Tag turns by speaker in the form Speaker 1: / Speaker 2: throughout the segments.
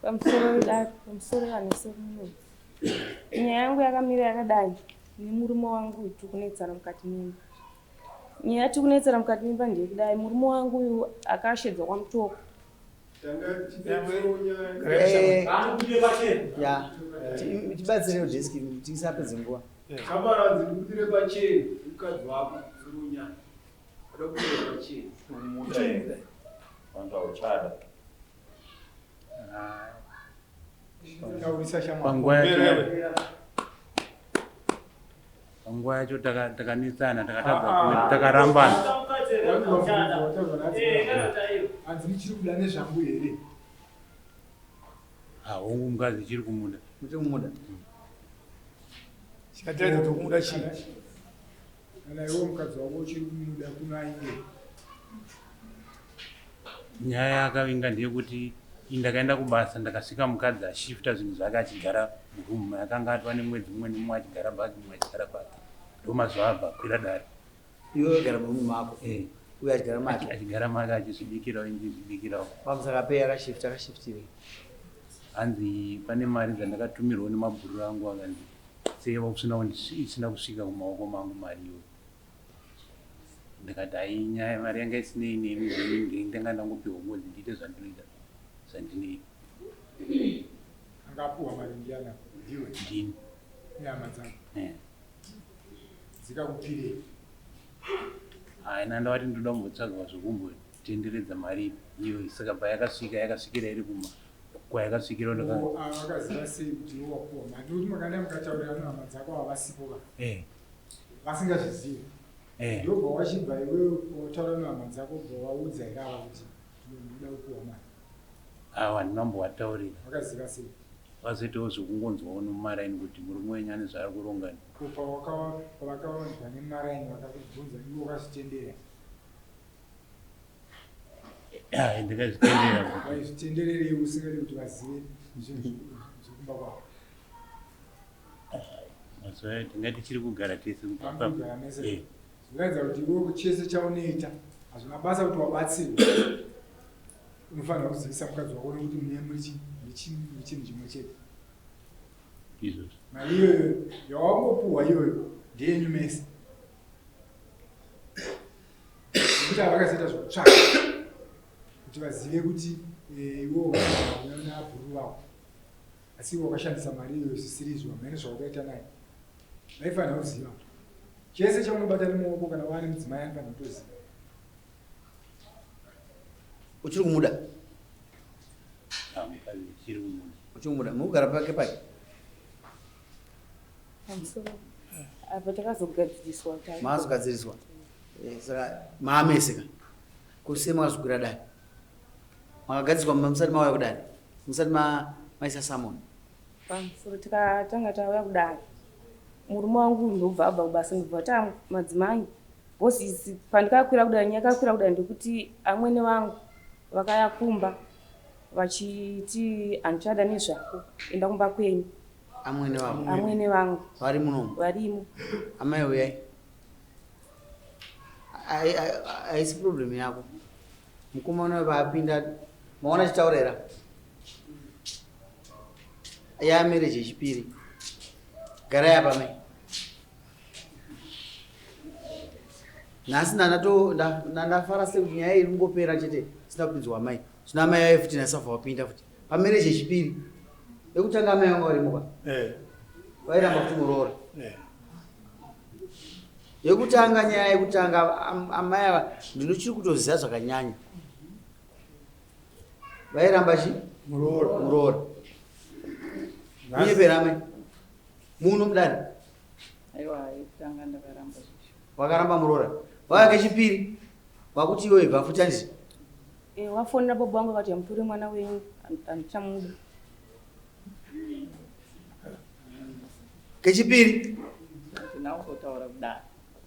Speaker 1: Pamusoro wedare, pamusoro vanhu semuno. Nyaya yangu yakamira yakadai nemurume wangu tiri kunetsana mukati memba. Nyaya yatiri kunetsana mukati memba ndeyekudai murume wangu uyu akashedzwa kwaMutoko.
Speaker 2: Eh, ya tibatsirewo desk tisapedze nguva.
Speaker 3: Chamaranzi ndikudire pachena mukadzi wako zurunya. Ada kudira pachena.
Speaker 4: Kumuda here? Vanhu hauchada.
Speaker 3: Taurisa shamwari.
Speaker 5: Panguva yacho panguva yacho takanetsana takatadza
Speaker 3: Ah, ah.
Speaker 5: takarambana.
Speaker 3: Hanzi muchiri kuda nezvangu here?
Speaker 5: Ah, hongu mukadzi chiri kumuda.
Speaker 2: Muchiri kumuda.
Speaker 3: Chikatiratidza kuti kumuda chii? Kana iwe mukadzi wako uchiri kumuda kuno ainge.
Speaker 5: Nyaya yakavinga ndeyekuti ini ndakaenda kubasa ndakasvika mukadzi ashifta zvinhu zvake achigara muroom yakanga atova nemwedzi mumwe nemumwe achigara baki mumwe achigara baki ndomazuva abva akwira dare.
Speaker 2: Iwe wegara muroom mako.
Speaker 5: Eh.
Speaker 2: Uye achigara make.
Speaker 5: Achigara make achizvibikirawo ini ndichizvibikirawo.
Speaker 2: Pamusaka pei akashifta akashiftirei?
Speaker 5: Hanzi pane mari dzandakatumirwa nemabhururu angu akanzi seva usina isina kusvika kumaoko mangu mari iyoyo. Ndikati hai nyaya mari yanga isinei nemi zvenyu ndanga ndangopiwa ngozi ndiite zvandinoita zvandinoita.
Speaker 3: Anga apiwa mari ndiani apa? Ndiwe.
Speaker 5: Ndini.
Speaker 3: Nehama dzako.
Speaker 5: Eh.
Speaker 3: Dzikakupirei?
Speaker 5: Hayi nandavati ndoda kumbotsvaga zvekumbotenderedza mari iyoyo saka payakasvika yakasvikira iri kuma kwayakasvikira ndaka
Speaker 3: Oh, ava vakaziva sei kuti iwe wapiwa mari? Nekuti makanda mukataurirana nehama dzako ava vasipo ka.
Speaker 5: Eh.
Speaker 3: Vasingazvizivi.
Speaker 5: Eh.
Speaker 3: Ndobva wachibva iwewe wataura nehama dzako ubva waudza here ava kuti ndinoda kupiwa mari.
Speaker 5: Awa handina kumbovataurira.
Speaker 3: Vakaziva sei?
Speaker 5: Vazoitawo zvekungonzwawo nomumaraini kuti murume wenyu ane zvaari kuronga.
Speaker 3: Ko pavakawanzwa nemaraini vakakubvunza iwe wakazvitendera?
Speaker 5: Ah, ndakazvitendera.
Speaker 3: Waizvitendererei usingadi kuti vazive zvinhu zvekumba kwako?
Speaker 5: Mazuva ayo tanga tichiri kugara tese
Speaker 3: Kugara mese.
Speaker 5: Eh.
Speaker 3: Zvinoratidza kuti iwe chese chaunoita hazvina basa kuti wabatsirwa. Unofanira kuzivisa mukadzi wako nekuti mune muri chinhu chimwe chete.
Speaker 5: Izvozvo.
Speaker 3: Mari iyoyo yawangopuhwa iyoyo ndeyenyu mese. Nekuti havakazoita zvekutsvaka kuti vazive kuti eh, iwe wakauya nabhuru vako asi iwe wakashandisa mari iyoyo zvisiri izvo hamene zvawakaita naye. Vaifanira kuziva chese chaunobata nemuoko kana waane mudzimai anofanira kutoziva.
Speaker 2: Uchiri kumuda?
Speaker 5: Ah, mukadzi chiri kumuda.
Speaker 2: Uchiri kumuda. Mukugara pake pake.
Speaker 1: Pamusoro apa takazogadziriswa.
Speaker 2: Mazogadziriswa. Eh, saka maamese ka. Kuse makazokwira dare. Makagadziriswa musati mauya kudare. Musati maisa summon.
Speaker 1: Pamusoro tikatanga tauya kudare. Murume wangu ndobva abva kubasa ndobva ta madzimai. Because pandikakwira kudare nyaya yakakwira kudare ndekuti amwene vangu vakaya kumba vachiti handichada nezvako enda kumba kwenyu.
Speaker 2: Amwene vavo.
Speaker 1: Amwene vangu.
Speaker 2: Vari munomu.
Speaker 1: Varimo.
Speaker 2: Amai uyai. Haisi problem yako. Mukomana vaapinda maona chitaura here? Ya marriage yechipiri. Garai apa mai. Nhasi ndafara sekuti nyaya iri kungopera chete isina kupinzwa amai. Zvino amai vaye futi nhasi vabva vapinda futi. Pamarriage yechipiri. Yekutanga amai vanga varimo ka.
Speaker 6: Eh.
Speaker 2: Vairamba kuti muroora.
Speaker 6: Eh.
Speaker 2: Yekutanga nyaya yekutanga amai ava ndinochiri kutoziva zvakanyanya. Vairamba chi?
Speaker 3: Muroora.
Speaker 2: Muroora. Kunyepera amai. Muno mudare.
Speaker 7: Aiwa, yekutanga ndakaramba zvisho.
Speaker 2: Wakaramba muroora. Wauya kechipiri. Wakuti iwe ibva futi handiti?
Speaker 1: Eh, wafonera baba vangu vakati amutore mwana wenyu handichamuda.
Speaker 2: Kechipiri.
Speaker 7: Handina kumbotaura kudaro.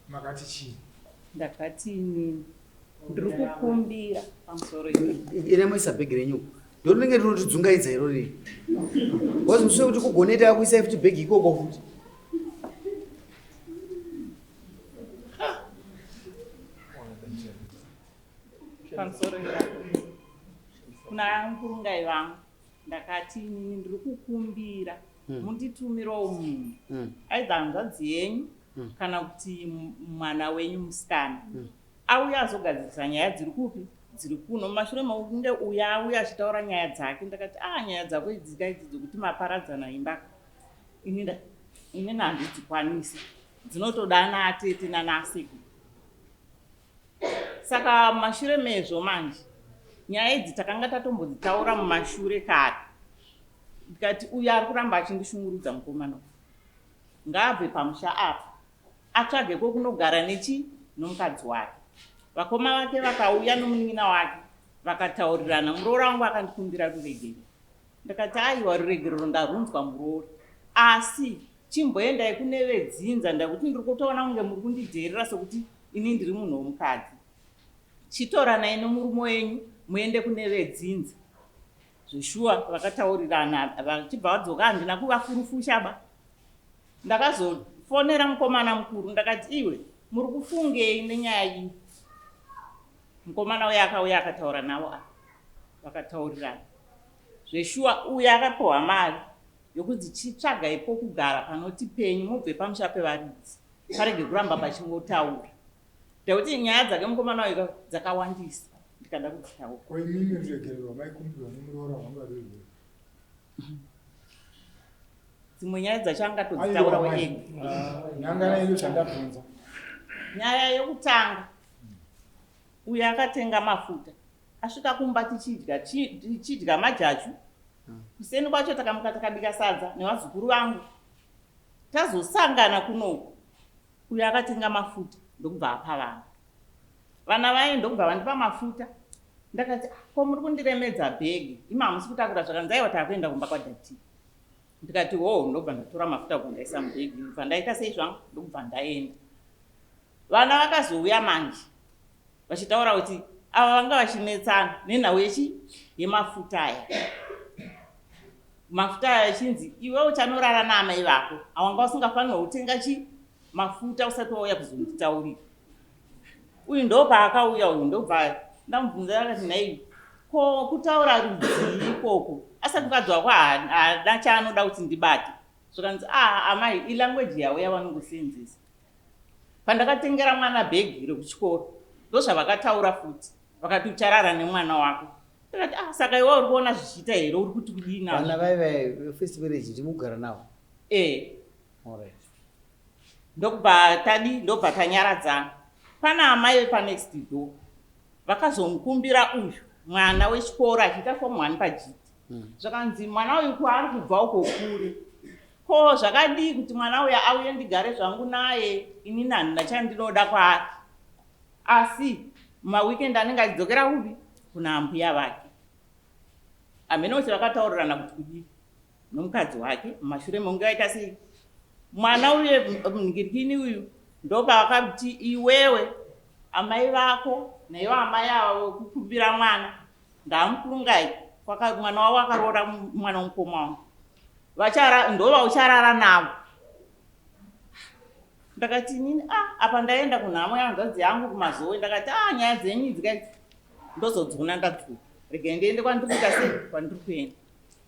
Speaker 3: Makati chii?
Speaker 7: Ndakati inini ndiri kukumbira pamusoro
Speaker 2: Ine moisa bhegi renyu. Ndorinenge rinotidzungaidza irori. Because musi wekuti kugoneta kuisai futi bhegi ikoko futi.
Speaker 7: Pamusoro kuna murungai vangu. Ndakati inini ndiri kukumbira munditumirawo munhu aidha hanzvadzi yenyu kana kuti mwana wenyu musikana auya azogadzirisa nyaya dziri kupi, dziri kuno. Mumashure mekunge uya auya achitaura nyaya dzake, ndakati a nyaya dzako idzika idzi dzekuti maparadzana imba, inini handidzikwanisi, dzinotoda ana atete nana asekuru. Saka mumashure mezvo manje nyaya idzi takanga tatombodzitaura mumashure kare, ndikati uyu ari kuramba achindishungurudza mukomana uyu ngaabve pamusha apa atsvage kwokunogara nechi nomukadzi wake. Vakoma vake vakauya nomunin'ina wake vakataurirana. Muroora wangu akandikumbira ruregerero, ndakati aiwa, ruregerero ndarunzwa muroora, asi chimboendai kune vedzinza, ndakuti ndiri kutoona kunge muri kundidherera sokuti ini ndiri munhu womukadzi. Chitoranai nomurume wenyu muende kune vedzinza. Zveshuwa vakataurirana, vachibva vadzoka, handina kuvafurufusha ba. Ndakazofonera mukomana mukuru, ndakati iwe muri kufungei nenyaya iyi? Mukomana uya akauya akataura navo ava, vakataurirana. Zveshuwa uya akapiwa mari yokunzi chitsvagai pokugara panoti penyu mubve pamusha pevaridzi, parege kuramba pachingotaura. Ndekuti nyaya dzake mukomana uyu dzakawandisa, ndikada kudzitaura.
Speaker 3: Ko imimi ruregerero rwamaikumbirwa nemuroora rwanga ruri rwei?
Speaker 7: Dzimwe nyaya dzacho angatodzitaura ega.
Speaker 3: Nyangana iyo chandabvunza.
Speaker 7: Nyaya yokutanga, uyo akatenga mafuta asvika kumba tichidya tichidya majachu. Kuseni kwacho takamuka takabika sadza nevazukuru vangu, tazosangana kunoku, uyo akatenga mafuta ndokubva apa vana. Vana vaye ndokubva vandipa mafuta. Ndakati, ko muri kundiremedza bhegi, imi hamusi kutakura zvakanzi aiwa takuenda kumba kwadhati. Ndikati ho, ndobva ndatora mafuta kubva ndaisa mubhegi, ndobva ndaita sei zvangu, ndokubva ndaenda. Vana vakazouya manje vachitaura kuti ava vanga vachinetsana nenhau yechi yemafuta aya. Mafuta aya achinzi iwe uchanorara naamai vako, awanga usingafanirwa kutenga chi mafuta usati wauya kuzonditaurira. Uyu ndopaakauya uyu, ndobva ndamubvunza, akati nhai ko kutaura rudzii ikoko asati mukadzi wako haana chaanoda kuti ndibate. Zvikanzi a amai ilanguage yavo yavanongosenzesa. Pandakatengera mwana bhegi rekuchikoro ndozvavakataura futi, vakati ucharara nemwana wako. Ndakati ah, saka iwe uri kuona zvichiita here, uri kuti kudii nazvo?
Speaker 2: Vana vai vai first marriage ndimugara navo?
Speaker 7: Eh.
Speaker 2: Alright.
Speaker 7: Ndokubva tadi, ndobva tanyaradzana. Pana amai vepanext door vakazomukumbira uyu mwana wechikoro achiita form 1 pajiti. Zvakanzi mwana uyu kwaari kubva uko kure, ko zvakadii kuti mwana uya auye ndigare zvangu naye, inini handina chandinoda kwaari, asi maweekend anenge achidzokera kupi, kuna ambuya vake. Hameno kuti vakataurirana kuti kudii nomukadzi wake mumashure mekunge vaita sei. Mwana uye mungirikini uyu ndopavakati iwewe amai vako naivo amai ava vekukumbira mwana ndamukurungai, mwana wavo akaroora mwana womukoma wangu, ndova ucharara navo. Ndakati inini ah, apa ndaenda kunhamo yehanzvadzi yangu kuMazowe. Ndakati ah, nyaya dzenyu idzi kaidzi ndozodziona ndadzoka, regai ndiende kwandiri kuita sei, kwandiri kuenda.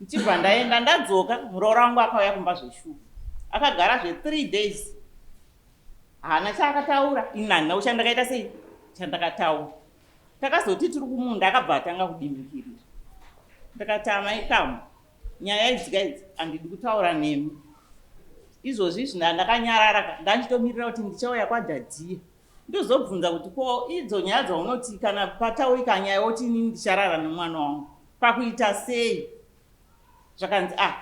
Speaker 7: Ndichibva ndaenda, ndadzoka, muroora wangu akauya kumba zveshuwa, akagara zve 3 days haana chaakataura, ini handina chandakaita sei chandakataura. Takazoti tiri kumunda akabva atanga kudimikirira. Ndakati amai kamu, nyaya idzi kaidzi handidi kutaura nemi izvozvi izvi, ndakanyarara ndanchitomirira kuti ndichauya kwadhadhiya ndozobvunza kuti ko idzo nyaya dzaunoti kana pataurika nyaya woti inini ndicharara nemwana wangu pakuita sei? Zvakanzi ah,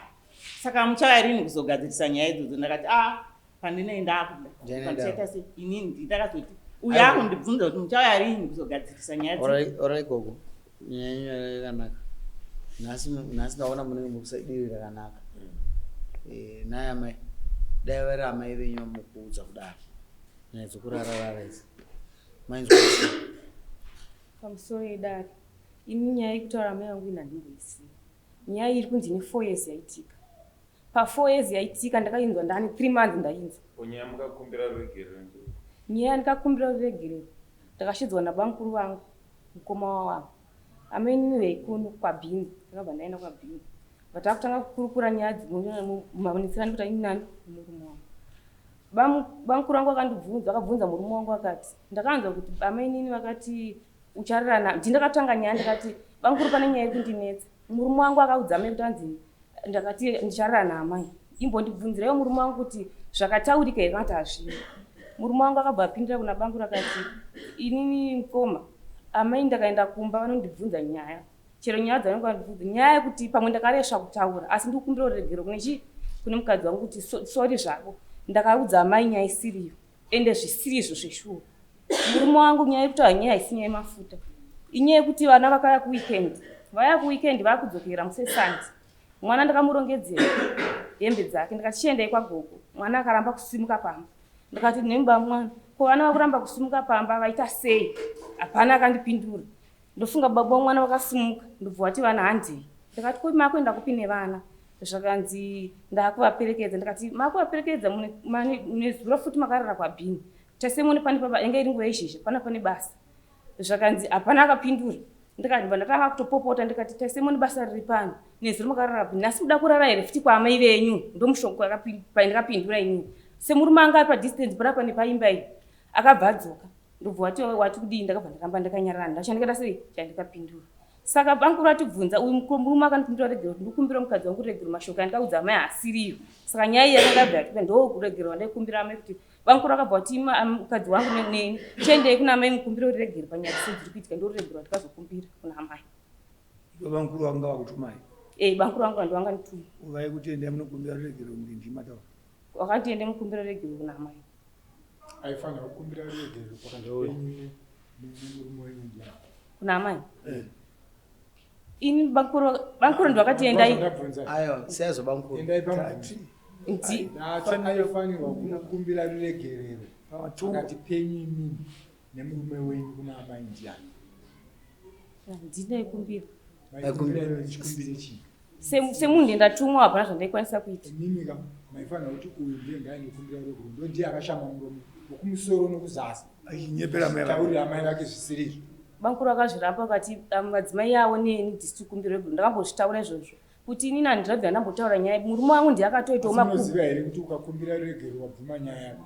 Speaker 7: saka muchauya rini kuzogadzirisa nyaya idzodzo? Ndakati ah, pandinei ndakuda pandichaita sei inini. Ndakazoti uyo akundibvunza kuti muchauya rini kuzogadzirisa nyaya.
Speaker 2: Orai gogo, nyaya yenyu yakanaka nhasi. Nhasi ndaona munenge mukusa divi rakanaka. Naye amai, dai vari amai venyu vamukuudza kudaro nyaya dzokurararara idzi, mainzwa?
Speaker 1: Pamusoro yedare, ini nyaya yekutaura amai vangu ini handimboisiya. Nyaya iri kunzi ine 4 years yaitika, pa4 years yaitika ndakainzwa ndani 3 months ndainzwa.
Speaker 4: Nyaya mukakumbira ruregerero?
Speaker 1: Nyaya ndikakumbira ruregerero, ndakashidzwa nabamukuru vangu, mukoma wawangu, amainini veikuno kwabhinzi. Ndakabva ndaenda kwabhinzi. Vatakutanga kukurukura nyaya dzimanetsera ndikuti ini nani murume wangu. Bamukuru vangu vakandibvunza, vakabvunza murume wangu akati, ndakanzwa kuti amainini vakati ucharara na ndi ndakatanga nyaya ndikati bamukuru pane nyaya iri kundinetsa. Murume wangu akaudza amai kuti anzi ndakati ndicharara naamai. Imbondibvunzirewo murume wangu kuti zvakataurika here kana kuti hazvina. Murume wangu akabva apindura kuna bamukuru akati inini mukoma amai ndakaenda kumba vanondibvunza nyaya chero nyaya dzavanenge vandibvunza nyaya yekuti pamwe ndakaresva kutaura asi ndikukumbira ruregero kune chii kune mukadzi wangu kuti sori zvako ndakaudza amai nyaya isiriyo ende zvisiri izvo zveshuwa murume wangu nyaya yekutaura nyaya haisi nyaya yemafuta inyaya yekuti vana vakauya kuweekend vauya kuweekend vakudzokera musesandi mwana ndakamurongedzera hembe dzake ndikati chiendai kwagogo mwana akaramba kusimuka pamba ndikati nemba mwana ko vana vakuramba kusimuka pamba vaita sei hapana akandipindura Ndofunga baba wamwana vakasimuka ndobva vati vana handei. Ndakati ko makuenda kupi nevana? Zvakanzi ndakuvaperekedza ndikati makuvaperekedza mune zuro futi makarara kwabhini. Tese mune pane baba yanga iri nguva yezhizha pana pane basa. Zvakanzi hapana akapindura. Ndikati ndatanga kutopopota ndikati tese mune basa riri pano nezuro makarara bhini nhasi muda kurara here futi kwaamai venyu ndomushoko pandakapindura inini semurume anga ari padistance panapa nepaimba iyi akabva adzoka ndobva wati wati kudii ndakabva ndaramba ndakanyarara ndachandikaita sei chandikapindura saka bamukuru atibvunza uyu murume akandikumbira regero kuti ndikumbira mukadzi wangu regero mashoko andikaudza amai asiriyo saka nyaya iyi yakanga yabva yatipa ndokuregerwa ndaikumbira amai kuti bamukuru akabva wati mukadzi wangu neni chiendei kuna amai mukumbire ruregero panyaya dzese dziri kuitika ndoruregero rwandikazokumbira kuna amai
Speaker 3: Bamukuru vanga vakutumai?
Speaker 1: Eh, bamukuru vangu vandu vanga ndituma.
Speaker 3: Uvai kuti endai munokumbira ruregero murindi mataura.
Speaker 1: Wakati ende mukumbira ruregero kuna amai.
Speaker 3: Aifanira kukumbira ruregerero pakati penyu nemurume wenyu ndiani?
Speaker 1: Kuna amai. Eh. Ini bamukuru bamukuru ndo vakati endai.
Speaker 2: Ayo, siyazvo bamukuru.
Speaker 3: Endai pamubvunzo.
Speaker 1: Ndi
Speaker 3: aifanirwa kukumbira ruregerero pakati penyu imimi nemurume wenyu kuna amai ndiani?
Speaker 1: Ndinaikumbira.
Speaker 3: Maikumbira chikumbire chii?
Speaker 1: Semunhu ndatumwa hapana zvandaikwanisa kuita.
Speaker 3: Imimi ka maifanira kuti uyu ndiye ngaainokumbira ruregerero ndo ndiye akashama muromo wekumusoro nokuzasi
Speaker 6: achinyepera amai vake.
Speaker 3: Taurira amai vake zvisiri izvo.
Speaker 1: Bamukuru akazviramba akati madzimai avo neni ndisi tikumbira ruregerero ndakambozvitaura izvozvo kuti inini handinabvira ndambotaura nyaya murume wangu ndiye akatoitawo
Speaker 3: Asi
Speaker 1: makuhwa.
Speaker 3: munoziva here kuti ukakumbira ruregerero wabvuma nyaya yako?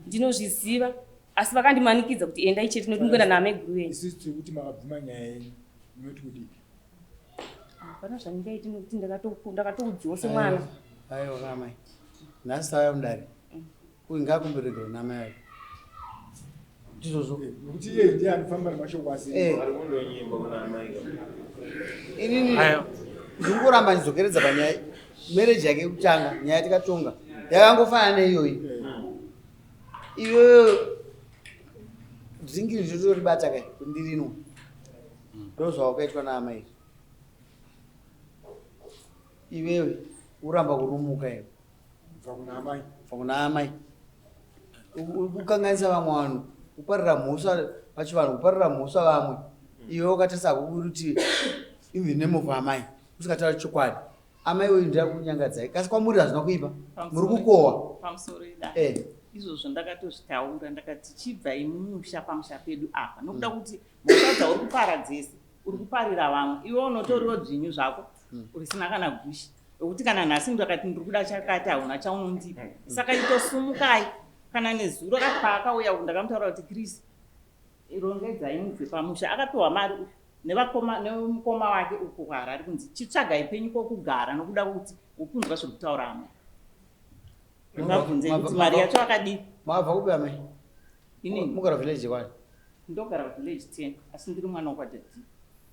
Speaker 1: Ndinozviziva asi vakandimanikidza kuti endai chete nekuti ndikuenda naamaiguru venyu.
Speaker 3: Isusu tiri kuti makabvuma nyaya yenyu munoti kudii?
Speaker 1: Hapana zvandingaiti nekuti ndakatoudziwa semwana.
Speaker 2: Aiwa kamai. Nhasi tauya mudare. Uyu ngaakumbire ruregerero namai vake. Ndizvozvo.
Speaker 3: Nekuti iye ndiye anofamba nemashoko asiri.
Speaker 2: Eh.
Speaker 4: Ari kundonyimba kuna amai.
Speaker 2: Inini
Speaker 5: Aiwa.
Speaker 2: ndingoramba ndidzokeredza panyaya marriage yake yekutanga nyaya tikatonga yakangofanana neiyoyi. Iyoyo dringi ndinotoribata kai kuti ndirinwe. Ndozvawakaitwa naamai. Iwewe uramba kurumuka iwe.
Speaker 3: Kubva kuna amai.
Speaker 2: Kubva kuna amai. Uri kukanganisa vamwe vanhu, kuparira mhosva pachivanhu, kuparira mhosva vamwe. Iwe wakatarisa kuti in the name of amai, usingatauri chokwadi. Amai uyu ndiye akunyangadzai. Kasi kwamuri hazvina kuipa. Muri kukohwa.
Speaker 7: Pamusoro idai.
Speaker 2: Eh.
Speaker 7: Izvozvo ndakatozvitaura ndakati chibvai mumusha pamusha pedu apa nokuda kuti mhosva dzauri kupara dzese uri kuparira vamwe iwe unotoriwo dzvinyu zvako risina kana gushi Nokuti kana nhasi ndakati ndiri kuda chakati hauna chaunondipa. Saka itosumukai. Kana nezuro paakauya uku ndakamutaura kuti Chris rongedzai mubve pamusha. Akapiwa mari uyu nevakoma nemukoma wake uko kuHarare kunzi chitsvagai penyu pokugara nokuda kwekuti ukunzwa zviri kutaura amai. Ndivabvunzei kuti mari yacho akadii.
Speaker 2: Mabva kupi amai?
Speaker 7: Inini
Speaker 2: Mugara village kwani?
Speaker 7: ndogara village 10 asi ndiri mwana wokwadadhi.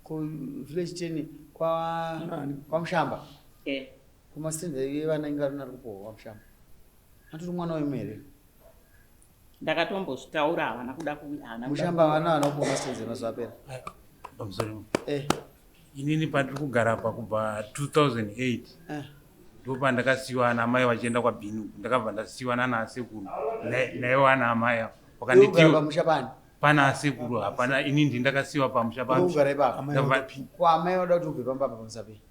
Speaker 2: Ku village 10 kwa kwaMushamba.
Speaker 7: Eh.
Speaker 2: Kuma stand evana inga rina kupohwa kwaMushamba. Antori mwana wemu here?
Speaker 7: Ndakatombozvitaura havana kuda kuuya havana kuda
Speaker 2: Mushamba vana vana kupohwa mastands emazuva apera.
Speaker 5: Pamusoro.
Speaker 2: Eh.
Speaker 5: Inini pandiri kugara apa kubva 2008
Speaker 2: Eh.
Speaker 5: ndopandakasiyiwa namai vachienda kwabhini ndakabva ndasiyiwa nana asekuru naivo ana amai ava
Speaker 2: Iwe ugara
Speaker 5: wakanditi
Speaker 2: pamusha pani?
Speaker 5: pana asekuru hapana ini ndi ndakasiyiwa pamusha
Speaker 2: Iwe
Speaker 5: pacho
Speaker 2: ugara ipapo.
Speaker 6: Amai
Speaker 5: Ndabva-
Speaker 6: vakapi.
Speaker 2: Ko amai vada kuti ubve pamba apa pamusapi?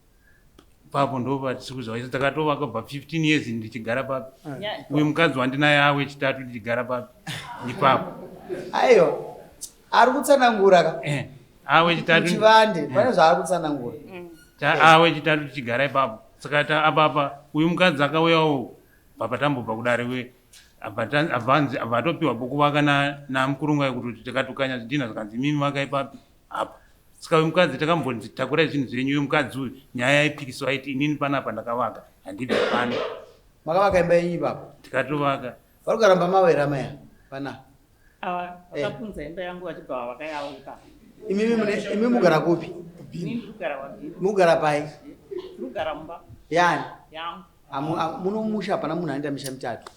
Speaker 5: papo ndo patiri kuzwa isu takatova kubva 15 years ndichigara papi
Speaker 7: Nya-
Speaker 5: uyu mukadzi wandinaye awe chitatu ndichigara papi ipapo
Speaker 2: Aiwa. Ari kutsanangura ka.
Speaker 5: Eh, awe chitatu
Speaker 2: Chivande pane zvaari kutsanangura.
Speaker 5: Awe chitatu tichigara ipapo. Saka ta apa apa uyu mukadzi akauyawo bva patambobva kudare we abva abva atopiwa pokuvaka namukurungai kuti takatukanya zvidhina zvikanzi imimi vakai papi apa. Saka uyu mukadzi takambonzi takurai zvinhu zvenyu. Uyu mukadzi uyu nyaya yaipikiswa aiti inini panapa ndakavaka, handibvi pano.
Speaker 2: Makavaka imba yenyu ipapo?
Speaker 5: Tikatovaka.
Speaker 2: Vari kugara mumba mavo here amai ava pana?
Speaker 7: Ava vakapunza imba yangu vachibva vavaka yavo ipapo.
Speaker 2: Imimi mune imi mugara kupi?
Speaker 7: Inini ndiri kugara kwaBhini.
Speaker 2: Mugara pai?
Speaker 7: Ndiri kugara mumba
Speaker 2: Yani?
Speaker 7: yangu.
Speaker 2: Muno musha hapana munhu anoita misha mitatu.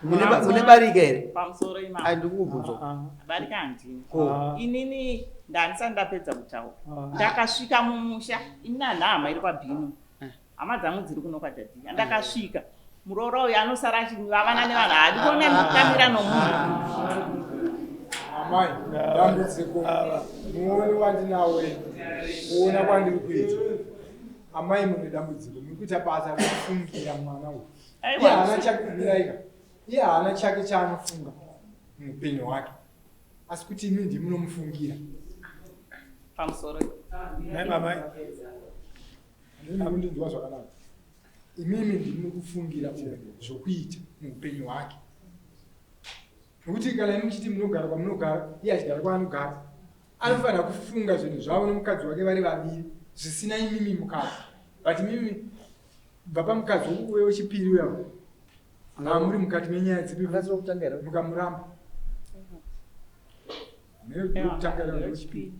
Speaker 2: Mune barika here?
Speaker 7: Pamusoro imamo.
Speaker 2: Ai, ndikukubvunza.
Speaker 7: Barika handina.
Speaker 2: Ko.
Speaker 7: Inini ndandisati ndapedza kutaura. Ndakasvika mumusha, ini handina hama iri kwaBhini. Hama dzangu dziri kuno kwaDhadhiya. Ndakasvika. Muroora uyu anosara achivavana nevanhu, haadi kuona ndikamira nomunhu.
Speaker 3: Amai, dambudziko muoni wandinawo ini, kuona kwandiri kuita, amai mune dambudziko, muri kuita basa rekufungira mwana uyu.
Speaker 7: Aiwa.
Speaker 3: Iye haana chake, miraika, iye haana chake chaanofunga muupenyu hwake, asi kuti imi ndimi munomufungira.
Speaker 7: Pamusoro.
Speaker 6: Nhai mama.
Speaker 3: Handini kundinzwa zvakanaka. Imimi ndimi muri kufungira uyu zvokuita muupenyu hwake, nokuti kana imi muchiti munogara kwamunogara, iye achigara kwaanogara, anofanira kufunga zvinhu zvavo nomukadzi wake vari vaviri zvisina imimi mukadzi. But imimi kubva pamukadzi uye wechipiri uya muri mukati menyaya dzipi
Speaker 2: Akasiro kutanga here?
Speaker 3: mukamuramba. Ndokutanga here? Wechipiri,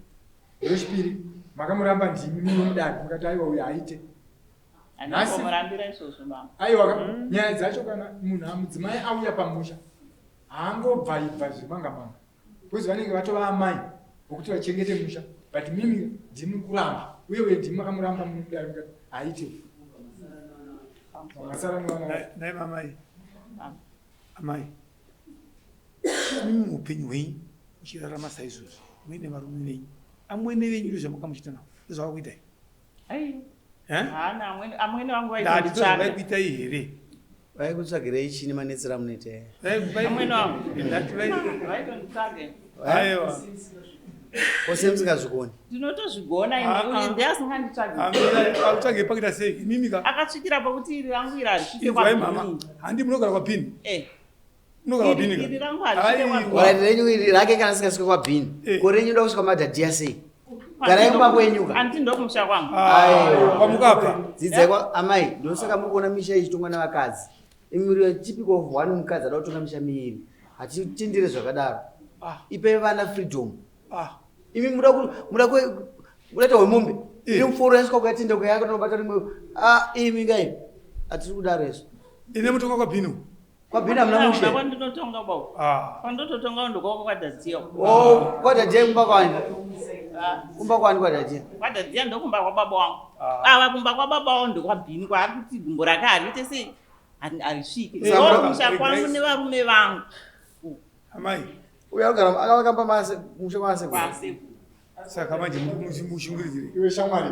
Speaker 3: wechipiri makamuramba ndimi muno mudare, mukati aiwa, uyu haite.
Speaker 7: Handinambomurambira izvozvo mama.
Speaker 3: Aiwa, nyaya dzacho kana munhu mudzimai auya pamusha haangobva ibva zvemanga manga, because vanenge vatova amai vokuti vachengete musha. But mimi ndimi kuramba, uye uye ndimi makamuramba mudare mukati haite, makasara nevana.
Speaker 6: Nhai mamai. Amai. Imi muupenyu hwenyu muchirarama saizvozvi muine varume venyu. Amwene venyu ndo zvamakamuchita navo. Ndozvavakuitai.
Speaker 7: Ai.
Speaker 6: Eh?
Speaker 7: Haana amwene, amwene vangu
Speaker 6: Ndati
Speaker 7: vaitonditsvaga.
Speaker 6: ndozvavaikuitai here?
Speaker 2: Vaikutsvagirei chini manetsera munoita?
Speaker 7: Amwene vangu.
Speaker 6: Ndati vai
Speaker 7: Vaitonditsvaga.
Speaker 6: Aiwa.
Speaker 2: Kose musingazvikoni.
Speaker 7: Ndinotozvigona.
Speaker 6: Ah, ah.
Speaker 7: Ini ndiasinganditsvagi.
Speaker 6: Akutsvage pakuita sei? Imimi ka.
Speaker 7: Akasvikira pakuti iri rangu iri harisvike
Speaker 6: Inzwai mama.
Speaker 7: kwaBhini.
Speaker 6: Handi munogara kwaBhini.
Speaker 7: Eh.
Speaker 6: Munogara kwaBhini
Speaker 7: Iri
Speaker 6: ka.
Speaker 7: rangu harisvike kwaBhini.
Speaker 2: Alright, renyu iri rake kana singasvike kwaBhini.
Speaker 6: Eh.
Speaker 2: Ko renyu ndoda kusvika madhadhiya sei? Garai kumba kwenyu ka.
Speaker 7: Handiti ndokumusha kwangu.
Speaker 2: Aiwa.
Speaker 6: Kwamukabva.
Speaker 2: Dzidzai kwa amai, ndosaka muri kuona misha ichitongwa navakadzi. Imiri typical of one mukadzi ada kutonga misha miiri. Hatitendere zvakadaro.
Speaker 6: Ah.
Speaker 2: Ipai vana freedom.
Speaker 6: Ah.
Speaker 2: Imi muda kuita hwemombe.
Speaker 6: Eh.
Speaker 2: Iri muforo yasvika kuyatinda kuyaka tinobata rimwe. Ah, imi ngai. Hatiri kudaro izvo.
Speaker 6: Ine mutonga kwaBhini.
Speaker 2: KwaBhini hamuna mushe.
Speaker 7: Kwandinotonga bau.
Speaker 6: Ah.
Speaker 7: Kwandototonga ndokoko kwadhadziya.
Speaker 2: Oh, kwadhadhiya kumba kwani? Kumba kwani kwadhadhiya?
Speaker 7: Kwadhadziya ndokumba kwababa wangu.
Speaker 6: Ah.
Speaker 7: Ava kumba kwababa wangu ndokwaBhini kwaari kuti gumbo rake hariite sei, harisvike.
Speaker 6: Eh,
Speaker 7: Ndokumusha kwangu nevarume vangu.
Speaker 6: Amai.
Speaker 2: Uya akagara akavaka mase musha kwasekuru.
Speaker 7: Kwasekuru.
Speaker 6: Saka manje mushunguridzire.
Speaker 3: Iwe shamwari,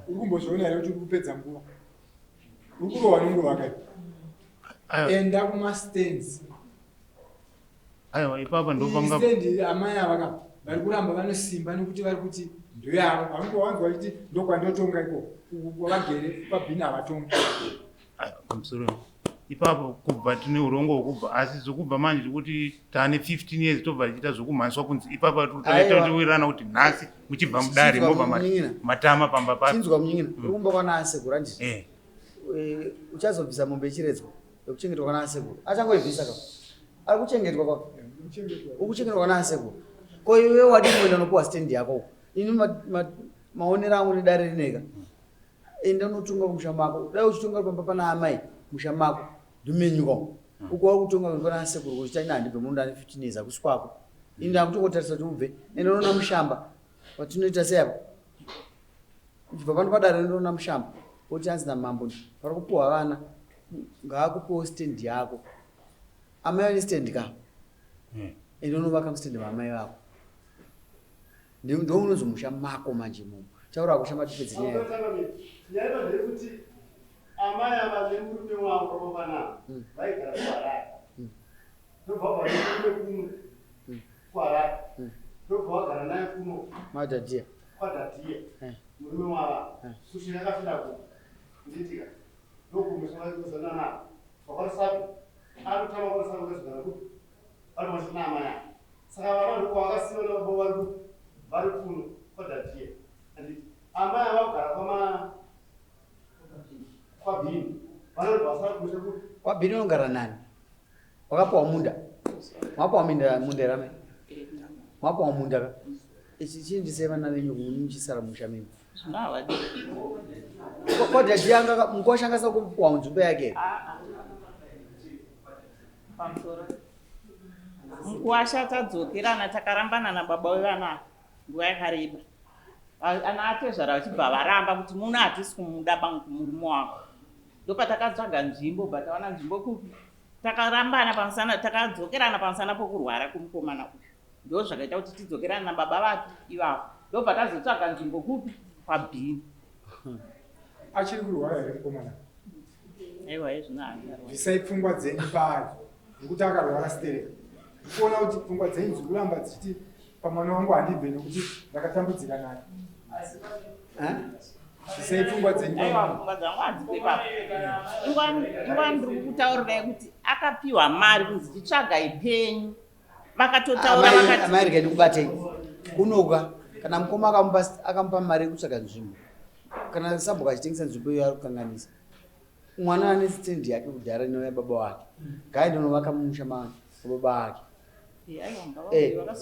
Speaker 3: uri kumbozviona here kuti uri kupedza nguva? Uri kurohwa nenguva kai.
Speaker 5: Aiwa.
Speaker 3: Enda kumastands.
Speaker 5: Aiwa, ipapa ndopanga.
Speaker 3: Stand amai ava ka vari kuramba vanosimba nekuti vari kuti ndoyavo. Vanenge vanzwa vachiti ndokwandotonga ikoko. Uku kwavagere kwaBhini havatongi.
Speaker 5: Aiwa, pamusoro ipapo kubva tine urongwa hwekubva, asi zvokubva manje zvekuti taane 15 years tobva tichiita zvokumhanyiswa kunzi ipapa.
Speaker 2: Aiwa.
Speaker 5: Towirirana kuti nhasi muchibva mudare
Speaker 2: Chinzwa
Speaker 5: mobva
Speaker 2: munin'ina.
Speaker 5: matama pamba papi.
Speaker 2: Chinzwa munin'ina, uri kumba kwana asekuru handiti?
Speaker 5: Eh.
Speaker 2: Eh, uchazobvisa mombe yechiredzwa yekuchengetwa kwana asekuru. Achangoibvisa ka. Ari kuchengetwa kwa. Ukuchengetwa kwana asekuru. Ko iwe wadini kuenda unopuwa stand yako uko? Ini maonero angu nedare rineka. Enda unotunga musha mako. Dai uchitunga pamba pana amai musha mako. Ndomenyuka. Uko wari kutonga pana asekuru kuchita ina handibve muno ndane 15 years hakusi kwako. Ini ndakutongotarisa kuti ubve. Enda unoona mushamba. Watinoita sei apa? Kubva pano padare ndoona mushamba. Woti anzi namambo pari kupuwa vana ngaakupiwo stand yako. Amai vane stand ka. Ende unovaka mustand maamai vako. Ndo unonzi musha mako manje imomo. Taura kushamba tipedze nyaya.
Speaker 8: Nyaya ndeyekuti amai ava nemurume wavo vavanavo vaigara kuHarare, ndobva vabva nemurume kuno kuHarare, ndobva vagara naye kuno.
Speaker 2: Madhadhiya.
Speaker 8: KwaDhadhiya.
Speaker 2: Eh.
Speaker 8: Murume wava
Speaker 2: Eh.
Speaker 8: kusvika akafira kuno, nditika. Vakazozana navo vakwarusapi akutama kwarusapi vakazogara kupi vari machina amai avo. Saka vana ndiko vakasiiwa nababa vari kupi vari kuno kwadhadhiya anditi amai ava kugara kwama kwabhini vanoti vasara kumusha kupi
Speaker 2: Kwabhini unogara nani? Wakapiwa munda. Wapiwa minda munda here amai? Wapiwa munda ka? Ichi chiindisai vana venyu muchisara musha menyu.
Speaker 7: Zvino havadi.
Speaker 2: Kodhadhi yanga mukwasha angasa kupiwa nzvimbo yake here?
Speaker 7: Pamusoro. Mukuwasha tadzokerana takarambana nababa wevana ava nguva yakareba. Ana atezvara vachibva varamba kuti muno hatisi kumuda murume wako. Ndopatakatsvaga nzvimbo bva tawana nzvimbo kupi. Takarambana pamusana takadzokerana pamusana pokurwara kumukomana uyu. Ndozvakaita kuti tidzokerane nababa vake ivavo. Ndobva tazotsvaga nzvimbo kupi kwaBhini.
Speaker 3: Achiri kurwara here mukomana?
Speaker 7: Aiwa izvino haacharwara.
Speaker 3: Bvisai pfungwa dzenyu paari nekuti akarwara sterek. Ndikuona kuti pfungwa dzenyu dziri kuramba dzichiti pamwana wangu handibve nekuti ndakatambudzika naye. Bvisai pfungwa dzenyu
Speaker 7: Aiwa
Speaker 3: pamwana.
Speaker 7: pfungwa dzangu hadzipo ipapo. Ingwa ndiri kukutaurirai kuti akapiwa mari kunzi chitsvagai penyu. Vakatotaura vakati
Speaker 2: Amai regai ndikubatei. Kunoka kana mukoma akamupa mari yekutsvaga nzvimbo. Kana sabhuku achitengesa nzvimbo iyo ari kukanganisa. Mwana ane stand yake kudhara inouya baba wake. Ngaende unovaka mumusha mababa ake.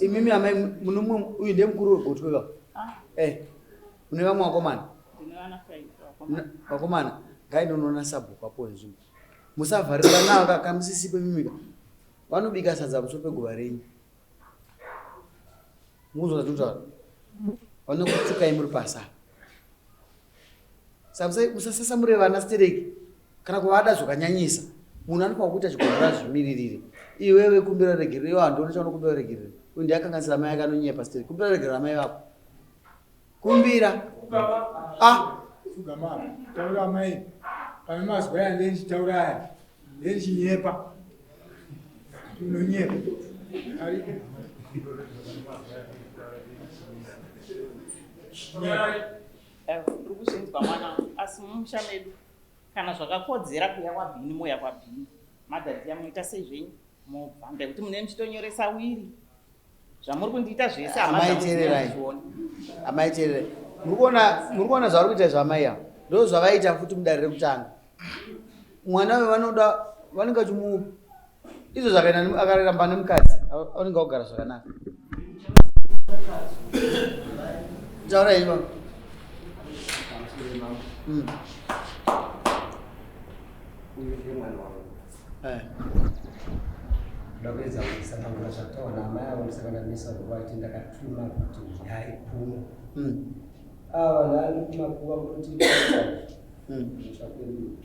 Speaker 2: Imimi amai munomwe uyu ndiye mukuru wegotwe ka? Mune vamwe vakomana? Vakomana ngaende unoona sabhuku apuwe nzvimbo. Musavharira vana ava kamusisipo imimi ka. Vanobika sadza pamusoro peguva renyu. Muzwa zvandinotaura? Vanokutukai muri pasi apa. Musasasamure vana stereki kana kuvada zvakanyanyisa. Munhu anofanira kuita chigodora azvimiririre. Iwewe kumbira regerero, iwe handioni chaunokumbira regerero. Uyu ndiye akanganisira amai ake anonyepa stereki. Kumbira regerero amai vako. Kumbira. Ah.
Speaker 3: Pfugama apa. Taura amai. Pane mazwi aya ndendichitaura aya. Ndendichinyepa. Unonyepa. Ari.
Speaker 7: Uri kuzvinzwa mwana asi mumusha medu kana zvakakodzera kuya kwabhini moya kwabhini madhadhiya munoita sei zvenyu mobva ndekuti mune muchitonyoresa wiri zvamuri kundiita zvese
Speaker 2: amai teererai amai teererai muri kuona zvavari kuita izvo amai ava ndo zvavaita futi mudare rekutanga mwana uyu vanoda vanenge vachimu izvo zvakaenda akaramba nemukadzi vanenge vakugara zvakanaka taura henyu baba
Speaker 9: Uyu ndiye mwana wangu. Ndakuedza kutsanangura zvakutaura naamai avo ndisaka ndamisa nguva kuti ndakatuma kuti uyai kuno. Ava ndani kumakuva kuti musha kwedu.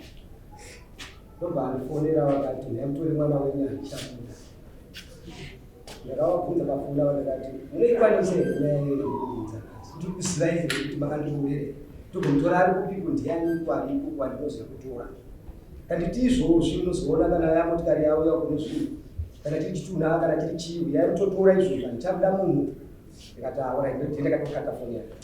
Speaker 9: Ndobva andifonera vakati nhai mutore mwana wenyu handichabuda. Ndakavabvunza pafoni ava ndakati munoikwanisa here nyaya iyoyo yekuudza? Ndiri kuziva here kuti makandiroverera? Togomutora ari kupiko ndiani kwariko kwandinoziva kutora? Kanditi izvozvi unozoona kana yamotikari yauya kune zvinhu kana chiri chitunha kana chiri chii uyai mutotora izvozvi handichabuda munhu. Ndikati aora ndiye ndakatokata foni yake.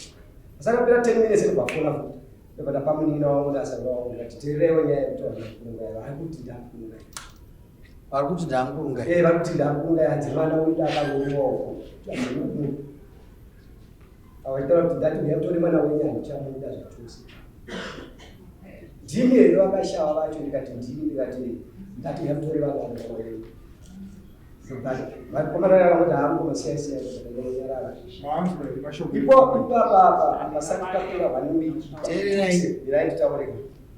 Speaker 9: Pasakapera 10 minutes ndobva fona futi. Ndobva ndapa munin'ina wangu ndasabva wangu ndikati teererewo nyaya yekutaura namukurunga vari kuti ndamukurunga.
Speaker 2: Vari kuti ndamukurunga.
Speaker 9: Vari kuti ndamukurunga hanzi mwana wedu akaroorwa uko. Avachitaura kuti ndati uya mutore mwana wenyu handichamuda zvachose. Ndimi here vakashava vacho ndikati ndini ndikati ndati uya mutore vana vangu. Vakomana vakangoti haa mukoma siyai siyai ndakanyarara. Ipo ipapa apa hapasati papera 1 week.
Speaker 2: Teererai.
Speaker 9: Mirai nditaure.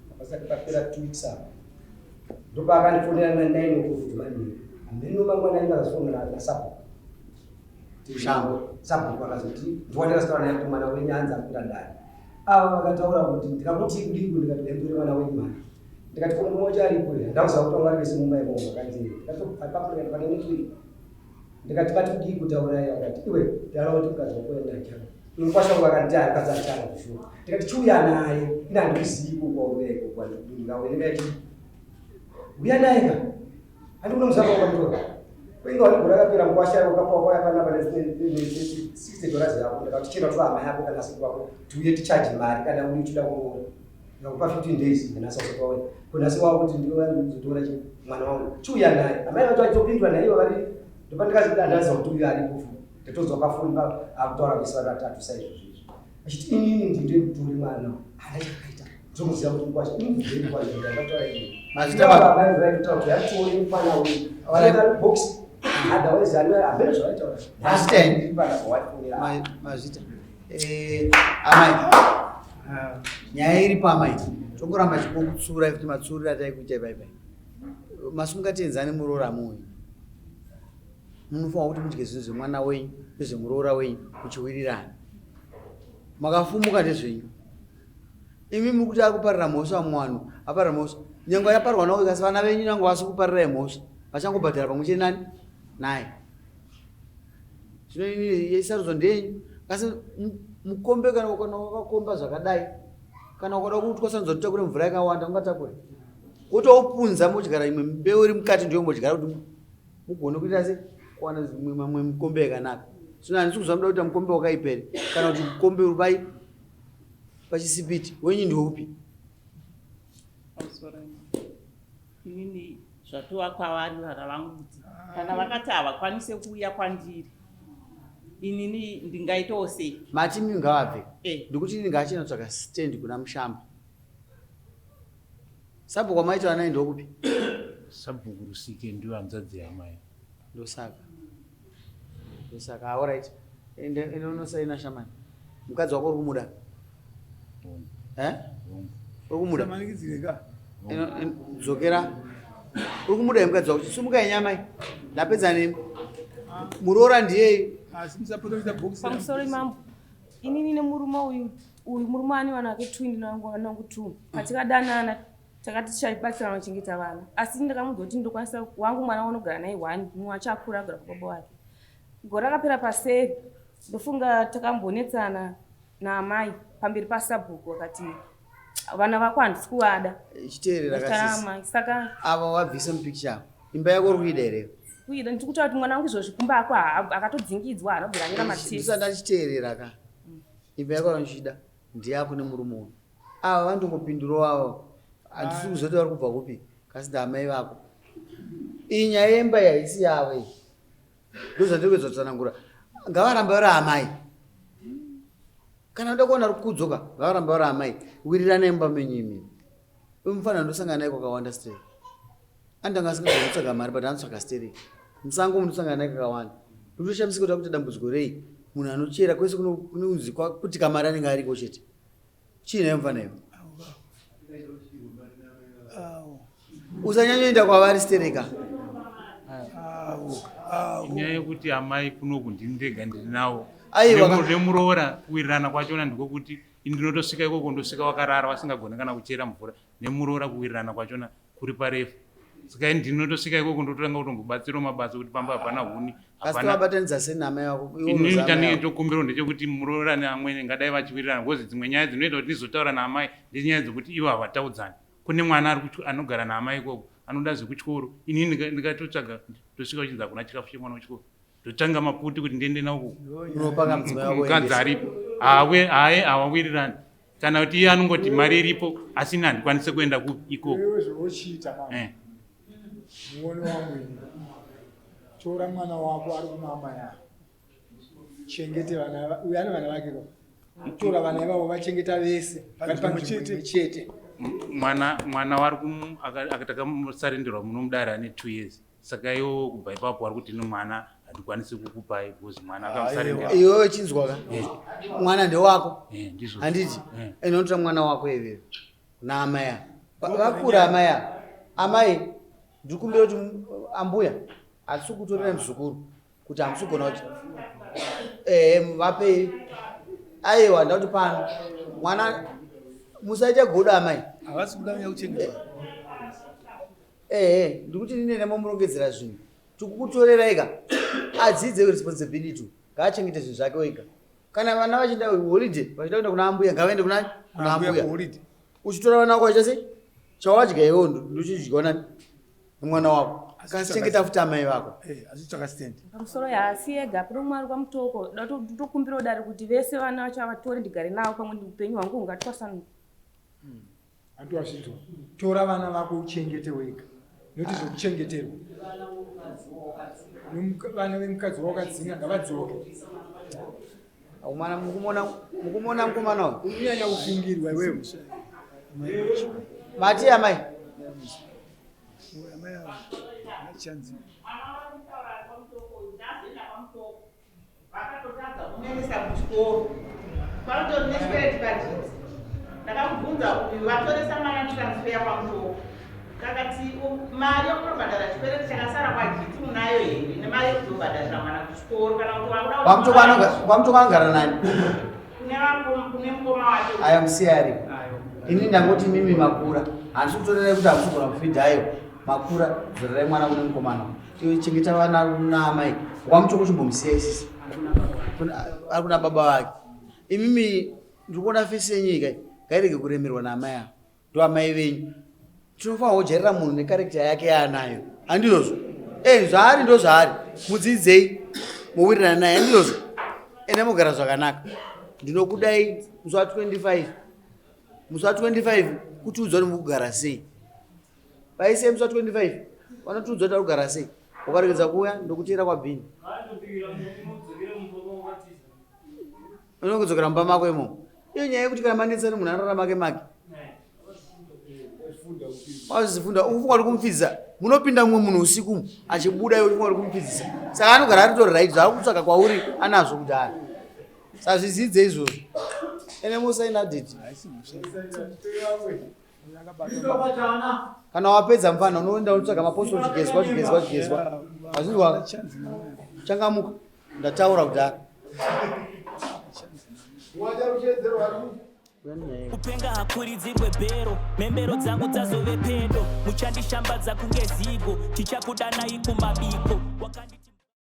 Speaker 9: Hapasati papera 2 weeks apa. Ndopaakandifonera na 9 o'clock kuti manheru. Hameno mangwanani ndakazofonera nasabhuku.
Speaker 2: Shambo.
Speaker 9: Sabhuku akazoti ndiwandakazitaura naye kuti mwana wenyu hanzi akwira dare. Ava vakataura kuti ndikakuti kudiko ndikati ndaitora mwana wenyu mhani. Ndikati ko murume wacho aripo here? Ndauziva kuti vanga vari vese mumba imomo vakanzi ndikati ipapo ndikati pane network. Ndikati vati kudii kutaurai vakati iwe taura kuti mukadzi wako enda achana. Mukwasha wangu akanditi hayi mukadzi achana zvishuwa. Ndikati chiuya naye ini handikuzivi ikoko kwauya ikoko handikudii ndikati uya naye ka handi kunomuziva kwaukamutora. Kuinga wani gore rakapera mukwasha wakapawa kwaya panapa ne 60 dollars yako ndakati chero tora hama yako kana sekuru vako tiuye tichaje mari kana uri uchida kuroora. Ndikakupa 15 days nanhasi hausati wauya. Ko nhasi wakuti ndiwe kuzotora chi mwana wangu. Chiuya naye. Amai vacho vachitopindura naivo vari ndopandikazi andaziva kuti uyu aripo futi. Ndatozwa pafoni pa akutaura vese vari vatatu saizvozvo izvi. Achiti inini ndinde kutore mwana. Hana chakaita. Ndomuziva kuti mkwasha. Imubvunzei mkwasha ndakataura ini.
Speaker 2: Mazvita baba.
Speaker 9: Amai vaitotaura kuti atore mwana uyu. Vakaita box. Otherwise hameno zvavaitaura.
Speaker 2: Mazvita
Speaker 9: ndiri panapa watifonera.
Speaker 2: Mazvita. Eh, amai ah, nyaya iripo amai tongoramba chikokutsuura kuti matsuurira ataikuita ipaipai masungatienzani muroora muyu munofanira kuti mudye zvinhu zvemwana wenyu nezvemuroora wenyu muchiwirirana makafumuka ndezvenyu imi muri kuti ari kuparira mhosva mumwe vanhu aparira mhosva nyange yaparwa nawo kasi vana venyu nange vasi kuparirai mhosva vachangobhadhara pamwe chete nani naye zvino ini yesarudzo ndeyenyu asi mukombe kana kana wakakomba zvakadai kana ukada kutwasanudza kuti utakure mvura yakawanda ungatakure wotoupunza modyara imwe mbeu iri mukati ndiyo modyara kuti mugone kuita se kuwana zvimwe mamwe mukombe yakanaka zvino handisi kuziva muda kuita mukombe wakaipa here kana kuti mukombe uri pai pachisipiti wenyu ndeupi
Speaker 7: Inini zvatova kwavari vana vangu kuti kana vakati havakwanise kuuya kwandiri inini ndingaitawo sei?
Speaker 2: Mati mi ngavabve
Speaker 7: Eh.
Speaker 2: ndikuti ini ngaachena tsvaka stand kuna mushamba sabhuku wamaita vanaye ndokupi
Speaker 5: Sabhuku Rusike ndiyo hanzvadzi yamai.
Speaker 2: Ndosaka ndosaka alright ende ende unosaina shamani mukadzi wako uri kumuda eh uri kumuda
Speaker 6: Samanikidzire ka.
Speaker 2: Dzokera uri kumuda mukadzi wako sumuka yenyama iyi ndapedza nemi muroora ndiyeyi
Speaker 6: Asi musapota kuita box.
Speaker 1: Pamusoro mambo, inini nemurume uyu uyu murume ane vana vake two, ini vangu vana vangu two. Patikadanana takati tichabatsirana kuchengeta vana, asi ndakamuudza kuti ndokwanisa wangu mwana wanogara naye one, mumwe achakura agara kwababa wake. Gore rakapera paseri ndofunga takambonetsana naamai pamberi pasabhuku, akati vana vako handisi kuvada.
Speaker 2: Chiteerera kasisi.
Speaker 1: Amai saka
Speaker 2: ava wabvisa mupicture avo imba yako uri kuida here?
Speaker 1: Kuida ndiri kutaura kuti mwana wangu izvozvi kumba ako akatodzingidzwa haana kubvira anyora matest.
Speaker 2: Ndisati ndachiteerera ka imba yako vanochida ndiyako nemurume uyu ava vanotongopindurawo avo handisi kuziva kuti vari kubva kupi kasi ndaamai vako iyi nyaya yemba iyi haisi yavo iyi ndozvandiri kuedza kutsanangura ngavarambe vari amai kana uda kuona rukudzo ka ngavaramba vari amai wiriranai mumba menyu imimi uyu mufanira ndosangana naye kwakawanda stereki andanga asingagoni kutsvaga mari but anotsvaga stereki musango munosangana naye kakawanda ndotoshamisika kuti akuita dambudziko rei munhu anochera kwese kunonzi kuti kamari anenge ariko chete chii naye mufana iwe usanyanyoenda kwavari stereka
Speaker 5: Nyaya yekuti amai kunoku ndini ndega ndiri nawo
Speaker 2: Aiwa.
Speaker 5: Nemuroora kuwirirana kwachona ndikokuti ini ndinotosvika ikoko ndosvika wakarara wasingagone kana kuchera mvura nemuroora kuwirirana kwachona kuri parefu saka ini ndinotosvika ikoko ndototanga kutombobatsirawo mabasa ekuti pamba hapana huni
Speaker 2: Asi
Speaker 5: hapana
Speaker 2: tovabatanidza sei naamai vako? Iwe
Speaker 5: Inini
Speaker 2: unoziva amai
Speaker 5: chandinge
Speaker 2: vako.
Speaker 5: tokumbirawo ndechekuti muroora neamwene ngadai vachiwirirana because dzimwe nyaya dzinoita kuti ndizotaura naamai ndenyaya dzekuti ivo havataudzani kune mwana ari anogara naamai ikoko anoda zvekuchikoro inini ndikatotsvaga ndosvika kuchinzi hakuna chikafu chemwana wechikoro ndotanga maputi kuti ndiende nawo
Speaker 2: Unopanga mudzimai wako
Speaker 5: mukadzi
Speaker 2: endesa.
Speaker 5: aripo Hawe- haye hawawirirani kana kuti iye anongoti mari iripo asi ini handikwanise kuenda ikoko
Speaker 3: Iwewe zvowochiita mama.
Speaker 5: Eh.
Speaker 3: Muono wangu ini. Tora mwana wako ari kuna amai avo. Chengete vana uyu ane vana vake ko. Tora vana ivavo vachengeta vese vari panzvimbo imwe chete.
Speaker 5: Mwana mwana wari takamusarenderwa muno mudare ane 2 years saka iwo kubva ipapo wari kuti mwana hatikwanisi kukupai because mwana akamusarendera.
Speaker 2: Iwewe chinzwa ka mwana ndewako
Speaker 5: Eh, ndizvo.
Speaker 2: handiti
Speaker 5: Eh.
Speaker 2: inotora mwana wako iwewe kuna amai ava vakura amai ava amai ndiri kumbira kuti ambuya hatisi kutorera muzukuru kuti hamusi kugona kuti ehe vapei aiwa ndakuti pano mwana musaita godo amai
Speaker 6: Havasi kuda kunyanya kuchengetwa.
Speaker 2: Ehe ndikuti nini ndamomurongedzera zvinhu tikukutorerai ka adzidze responsibility ngaachengete zvinhu zvake wega kana vana vachienda holiday vachida kuenda kuna ambuya ngavaende kuna kuna
Speaker 6: Ambuya
Speaker 2: ambuya
Speaker 6: kuholiday.
Speaker 2: Uchitora vana vako vachiita sei chawadya iwewe ndochidyiwa nani nemwana wako kasi chengeta futi amai vako.
Speaker 6: Eh, asi tsvaka stand.
Speaker 1: Pamusoro haasi ega kune umwe ari kwamutoko ndotokumbirawo dare kuti vese vana vacho avatore ndigare navo pamwe upenyu hwangu hungatwasanuka.
Speaker 3: Hanti wazvinzwa? Tora vana vako uchengete wega. Noti zvekuchengeterwa. Vana vemukadzi wawakadzinga ngavadzoke.
Speaker 2: Aumana mukumona mukumona mukomana uyu.
Speaker 3: Unyanya kufungirwa iwewe.
Speaker 2: Mati amai.
Speaker 6: Amai ava vachanzi.
Speaker 7: Vakatotadza kumuendesa kuchikoro. Panotori nechikwereti pajiti. Ndakamubvunza uyu vatoresa mwana transfer kwaMutoko. Kakati mari yokunobhadhara chikwereti chakasara kwajiti munayo here nemari yekuzobhadharira mwana kuchikoro kana kuti wakuda
Speaker 2: Kwamutoko anoga kwaMutoko anogara nani?
Speaker 7: Kune vakoma kune mukoma wake.
Speaker 2: Aya musiya ari. Ini ndangoti mimi makura. Handisi kutorerai kuti hamusi kugona kufidha ayo. Makura dzorerai mwana kune mukomana. Iwe chengeta vana naamai. WaMutoko chimbomusiya isisi. Ari kuna baba vake. Imimi ndiri kuona fesi yenyu iyi kai. Ngairege kuremerwa naamai ava. Ndo amai venyu. Tinofanira kujairira munhu nekarekta yake yaanayo. Handizvozvo? Eh, zvaari ndo zvaari. Mudzidzei mowirirana naye. Handizvozvo? Ende mogara zvakanaka. Ndinokudai musi wa 25. Musi wa 25 kutiudza kuti mukugara sei. Vaisei musi wa 25 vanotiudza kuti arikugara sei. Ukaregedza kuuya ndokuteera kwabhini. Unokudzokera mumba mako imomo. Iyo nyaya yekuti kana manetsana munhu anorara make make. Wazvifunda ukufunga uri kumupfidzisa. Munopinda mumwe munhu usiku achibuda iwe uchifunga uri kumupfidzisa. Saka anogara aritori right zvaari kutsvaka kwauri anazvo kudhara. Saka zvidzidze izvozvo. Ene musaina date. Kana wapedza mfana unoenda unotsvaga mapostori chigezwa chigezwa chigezwa. Wazvinzwa? Changamuka. Ndataura kudhara.
Speaker 10: Kupenga hakuridzirwe bhero, mhembero dzangu dzazove pedo, muchandishambadza kunge zigo, tichakudanai kumabiko. Wakandi...